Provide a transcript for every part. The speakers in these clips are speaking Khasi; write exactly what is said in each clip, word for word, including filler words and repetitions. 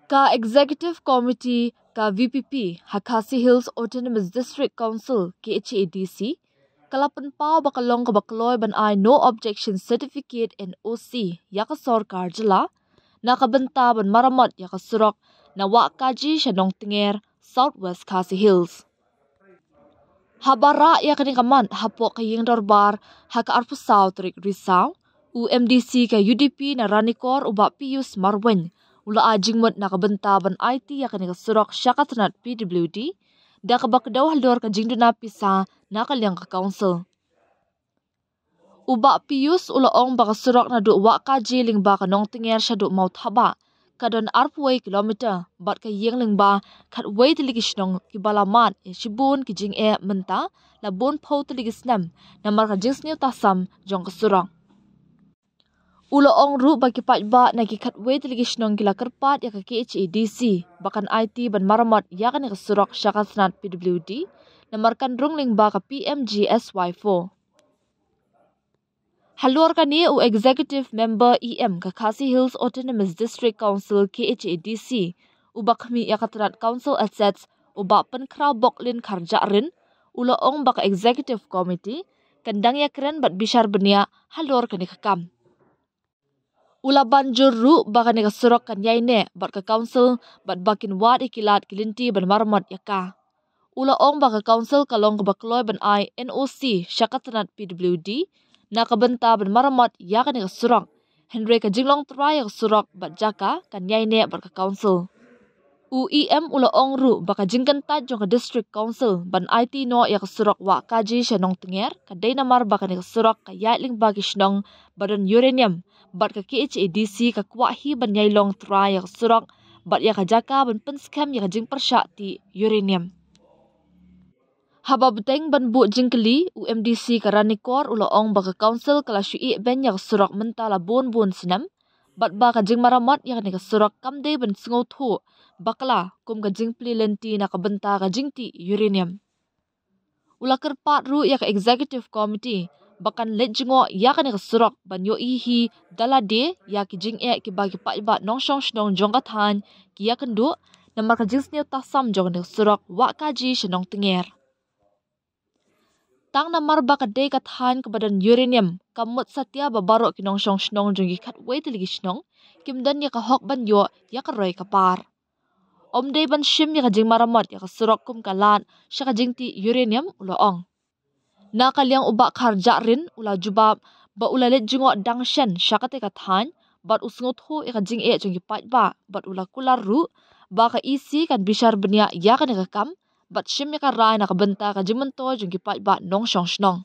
Ka Executive Committee ka V P P ha Khasi Hills Autonomous District Council, K H A D C, ka la pynpaw ba ka long kaba kloi ban ai no objection certificate, N O C, ïa ka sorkar jylla na ka bynta ban maramot ïa ka surok na Wahkaji sha Nongtnger, South West Khasi Hills. Haba rah ïa kane ka mat hapoh ka ïing dorbar ha ka arphew saw tarik Risaw, u M D C ka U D P na Ranikor, u Bah Pius Marwein, u la ai jingmut na ka bynta ban aiti ïa kane ka surok sha ka tnat P W D da kaba kdew halor ka jingduna pisa na ka liang ka council. U Bah Pius u la ong ba ka surok naduh Wahkaji lyngba ka Nongtnger shaduh Mawthabah ka don arphew wei kilometer, bad ka ïeng lyngba khatwei tylli ki shnong kiba la mad ïa shibun ki jingeh mynta la bun phew tylli ki snem namar ka jingsniew tahsam jong ka surok. U la ong ruh ba ki paidbah na ki khatwei tylli ki shnong ki la kyrpad ïa ka K H A D C ba kan aiti ban maramot ïa kane ka surok sha ka tnat P W D namar kan rung lyngba ka P M G S Y four. Halor kane, u Executive Member E M ka Khasi Hills Autonomous District Council, K H A D C, uba khmih ïa ka tnat Council Assets, u Bah Pynkhraw Boklin Kharjahrin, u la ong ba ka Executive Committee kan dang ïakren bad bishar bniah halor kane ka kam. U la ban jur ruh ba kane ka surok kan ïaineh bad ka council, bad ba kin wad ïa ki lad ki lynti ban maramot ïa ka. U la ong ba ka council ka long kaba kloi ban ai N O C sha ka tnat P W D na ka bynta ban maramot ïa kane ka surok, hynrei ka jinglong trai ïa ka surok bad jaka kan ïaineh bad ka council. U E M u la ong ruh ba ka jingkyntait jong ka District Council ban aiti noh ïa ka surok Wahkaji sha Nongtnger ka dei namar ba kane ka surok ka ïaid lyngba ki shnong ba don uranium, bad ka K H A D C ka kwah hi ban ïai long trai ïa ka surok bad ïa ka jaka ban pynskhem ïa ka jingpyrshah tih uranium. Haba bteng ban buh jingkylli, u M D C ka Ranikor u la ong ba ka council ka la shu ïeh beiñ ïa ka surok mynta la bun bun snem, bad ba ka jingmaramot ïa kane ka surok kam dei ban sngewthuh bakla kum ka jingplie lynti na ka bynta ka jingtih uranium. U la kyrpad ruh ïa ka Executive Committee ba kan leit jngoh ïa kane ka surok ban ïohi hi da lade ïa ki jingeh kiba ki paidbah nongshong shnong jong ka thaiñ ki ïakynduh namar ka jingsniew tahsam jong kane ka surok Wahkaji sha Nongtnger. Tang namar ba ka dei ka thaiñ kaba don uranium, kam mut satia ba baroh ki nongshong shnong jong ki khatwei tylli ki shnong kim don ïa ka hok ban ïoh ïa ka roi ka par. Ym dei ban shim ïa ka jingmaramot ïa ka surok kum ka lad sha ka jingtih uranium, u la ong. Na ka liang u Bah Kharjahrin u la jubab ba u la leit jngoh dang shen sha katei ka thaiñ bad u sngewthuh ïa ka jingeh jong ki paidbah, bad u la kular ruh ba ka E C kan bishar bniah ïa kane ka kam bad shim ïa ka rai na ka bynta ka jingmyntoi jong ki paidbah nongshong shnong.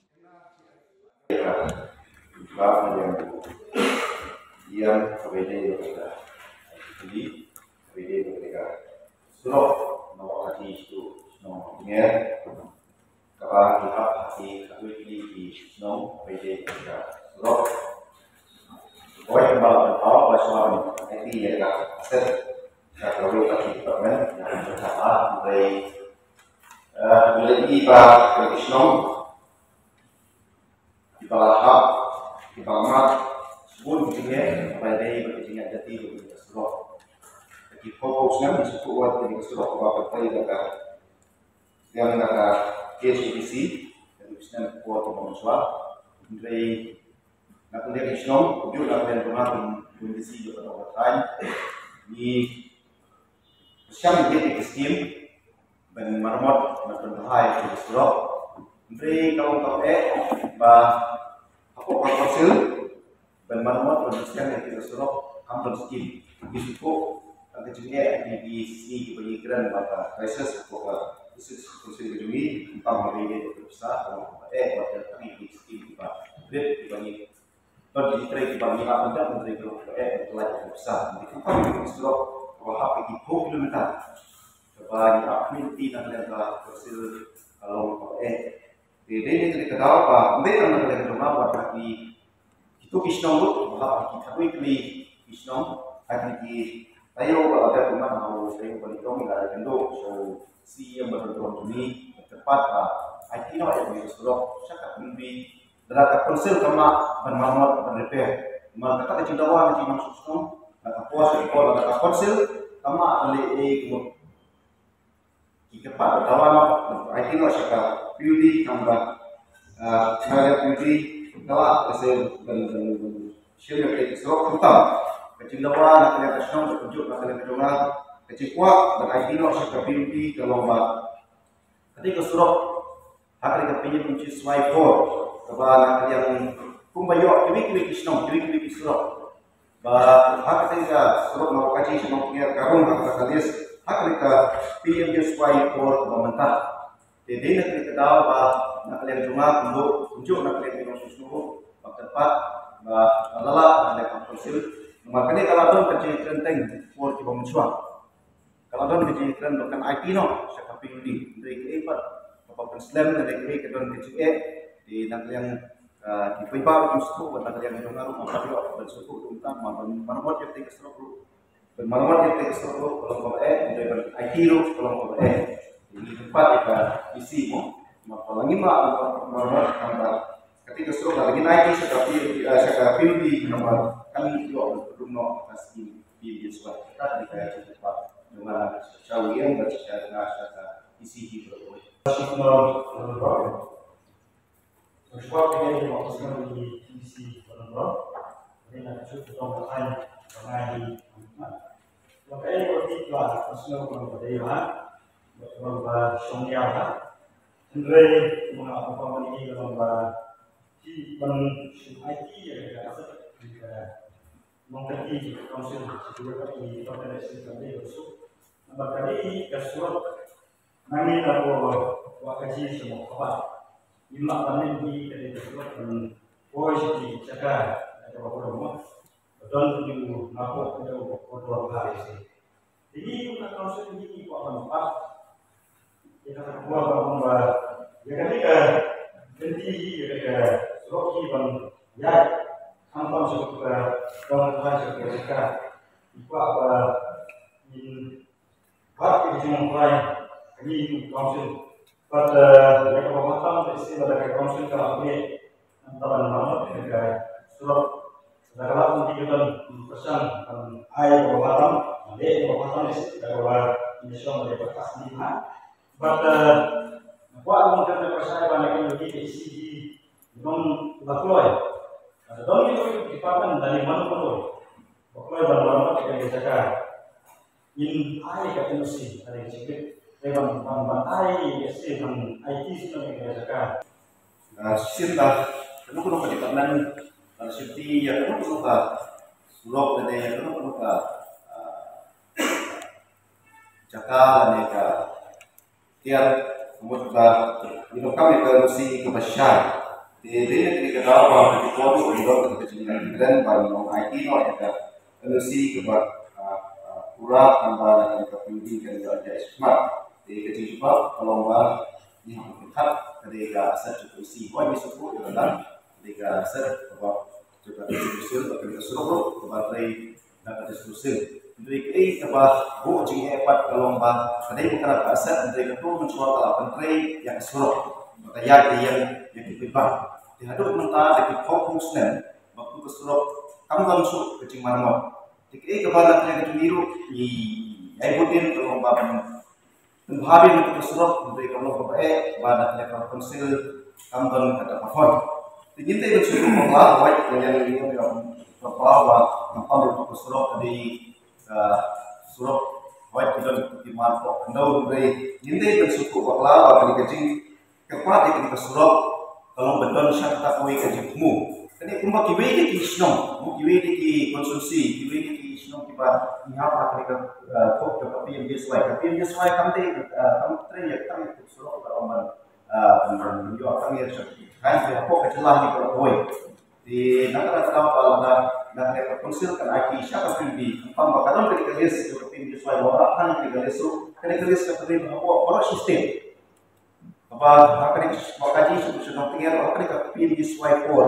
Kiba la hap, kiba la mat, bun ki jingeh, ba dei ba ki jingeh jati ba ki surok. Ki pokok snem, ki surok wat ki surok ba ka pai da ka, yang da ka K H A D C, da ki snem ko ki bang swa. Hynrei na ka liang shnong, ju na ka liang pynah, pun D C ju ka dong ka thaiñ. Ni siang ni ki skim, ban maramot, ban pynbha ïa ki surok. Hynrei ka long ka eh ba hapoh ka council ban maramot, ban pynskhem ïa ki surok, kam don skim. Ki surok, ka jingeh ki, ki skim kiba ngi kren ba ka crisis hapoh ka district council ka jong ngi, kam ha ngi ka pisa, ka long ka eh ba ka ngi ki skim kiba rit kiba ngi Don ki trei kiba ngi ap, don ki trei kiba eh, ki lai ki pisa. Ki kam ki surok ba hap ki phew kilometer. Kiba ngi ap kmie na ka liang ka council ka long kaba eh. Te dei ne ka daw ba, dei tang na ka liang ka jong nga ba ki, kitu ki shnong ruh ba hap ki khatwei tylli ki shnong, ha ki taïew ba la dep man ha u taïew ba ngi dong ïa la kynduh. So C E M ba don jong ngi, kyrpad ba ai ki noh ïa ki surok sha ka pynbi. Lada ka council kam lah ban maramot, ban repair, ma kata ka jingdawa na ki nongshong shnong, na ka por sha ka por, lada ka council Tama ale e kumut. Ki kyrpad ba dawa noh, ai ti noh sha ka P U D, tang ba, ah, ka P U D ka la ka se ban, ban, ban shim ïa ka surok khamtam. Ka jingdawa na ka liang ka shnong, ka jingkhuslai na ka liang ka jong nga, ka jingkwah ban ai ti noh sha ka P U D ka long ba kane ka surok ha kane ka P M G S Y four, kaba na ka liang kumba ïoh kiwei kiwei ki shnong, kiwei kiwei ki surok. Ba ha kane ka surok na Wahkaji sha Nongthiar ka rung ha ka list ha kane ka P M G S Y four kaba mynta. Te dei na kane ka daw ba na ka liang jong nga kumjuh, kumjuh na ka liang jong nga shuh shuh ba kyrpad ba la lah na ka liang ka council. Namar kane ka la don ka jingkren teng por kiba mynshuwa. Ka la don ka jingkren ba kan aiti noh sha ka P U D. Hynrei kaei pat kaba pynslem, hynrei kaei ka don ka jingeh. Te na ka liang, ah, ki paidbah ruh kim sngewthuh, bad na ka liang jong nga ruh nga pat ïoh ban sngewthuh kumta, ma ban maramot ïa ka surok ruh. Ban maramot ïa ka surok ruh ka long kaba eh, hynrei ban aiti ruh ka long kaba eh. Te ngi kyrpad ïa ka E C mo. Ma ka la ngim lah ban maramot, tang ba kata ka surok lada ngin aiti sha ka P U D, ah, sha ka P U D, namar kan ïoh ban pynrung noh ka skim P M G S Y. Kata ka dei ka jingkyrpad jong nga sha U M bad sha, sha ka E C hi baroh kawei. Shuwa phi ïa ki ma personal ki E C baroh. Ni na ka shu tong ka ai ka ngai hi. Ka ai ka ti ka personal ka dei ha. Ba shong ïa ha. Hynrei ma nga ka company ka long ba ki ban shu aiti ïa ka asset ka Nongthiar Council, shu ïa ka company ka dei ka surok. Namar ka dei ka surok. Nangne na ka Wahkaji sha Mawkyrwat. Ngim lah ban leh ïa ka dei ka surok ban poi sha ki jaka na ka Wahkaji. Ba don ki u nga pok ka dei u ba ko dor ba ïa si. Te ngi kum ka council ngi kwah ban pat ïa kata ka por ba kum ba ïa kane ka lynti hi, ïa kane ka surok hi ban ïaid khamtam sha ka dong ka thaiñ sha ka jaka. Ngi kwah ba ngin bat ïa ka jinglong trai ka ngi kum council. Bad, eh, ïa kaba bha tam te shisien lada ka council ka la pynleh, nangta ban maramot ïa ka surok. Lada ka la pynleh ka don pyrshang ban ai kaba bha tam, ban leh kaba bha tam, lada kaba ngi shong lada ka khas ni ha. Bad, eh, nga kwah ban kren ïa ka pyrshang ban ïa ka ngi ka E C hi, ngi don la kloi. Lada don ngi ka department lada ngi mano mano ba kloi ban maramot ïa ka jaka. Ngin ai ka N O C, ka dei ka jingkit. Te ban, ban, ban ai ka C, ban ai ti shuh ïa ka jaka. Ah, shisien ba, kano kano ka department, ban shim ti ïa kano kano ka surok lane ïa kano kano ka, ah, jaka lane ka tiar, ka mut ba ngi donkam ïa ka N O C kaba shai. Te dei na kane ka daw ba ki por ruh ngi don ka jingkren ba ngi ong aiti noh ïa ka N O C kaba, ah, ah, pura, tang ba na kane ka P U D kan ïoh ïa ka shipmat. Te ka jingshipmat ka long ba ngi hap ban pyrkhat ka dei ka asset jong ka N O C. Hooid ngi sngewthuh ïa kata ka dei ka asset kaba jong ka distribution, ba kane ka surok ruh kaba trei na ka distribution. Hynrei kaei kaba buh jingeh pat ka long ba ka dei ba ka dei ka asset, hynrei kato mynshuwa ka la pyntrei ïa ka surok, ba ka ïaid ïa ïa ki paidbah. Te haduh mynta da ki phew phew snem ba kato ka surok kam don shuh ka jingmaramot. Te kaei kaba na ka liang ka jong ngi ruh ngi ïai bud dien ka long ba ban pynbha biang ïa ka surok, hynrei ka long kaba eh ba na ka liang ka council kam don kata ka fund. Te ngin dei ban shu bakla, hooid, ka liang ka liang ka ba ba kam don ka surok, ka dei ka surok, hooid, ki don ki man pok khyndew, hynrei ngin dei ban shu bakla ba kane ka jingkyrpad ïa kane ka surok ka long ba don sha kata kawei ka jingthmu. Kane kumba kiwei de ki shnong, kiwei de ki constituency, kiwei de ki shnong kiba ngi hap ha kane ka, eh, thok ka P M G S Y. Ka P M G S Y kam dei, eh, kam trei ïa kata ka surok ka long ban, eh, ban, ban ïoh ka ngi sha ka, ka hapoh ka jylla ngi baroh kawei. Te na kata ka daw ba lada na kane ka council kan aiti sha ka P U D, khamtam ba ka don kane ka list ka P M G S Y, ba la tang kane ka list ruh, kane ka list ka trei hapoh baroh shi state. Kaba ha kane ka Wahkaji sha Nongthiar, ha kane ka P M G S Y four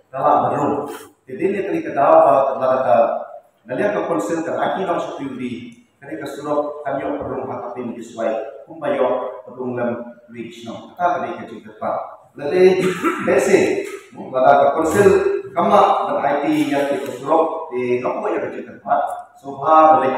ka la pynrung. Te dei na kane ka daw ba lada ka na liang ka council kan aiti noh sha P U D, kane ka surok kan ïoh pynrung ha ka P M G S Y kumba ïoh pynrung lem kiwei ki shnong. Kata ka dei ka jingkyrpad. Lada lehse lada ka council kam lah ban aiti ïa ka surok, te nga buh ïa ka jingkyrpad, sngewbha ban leit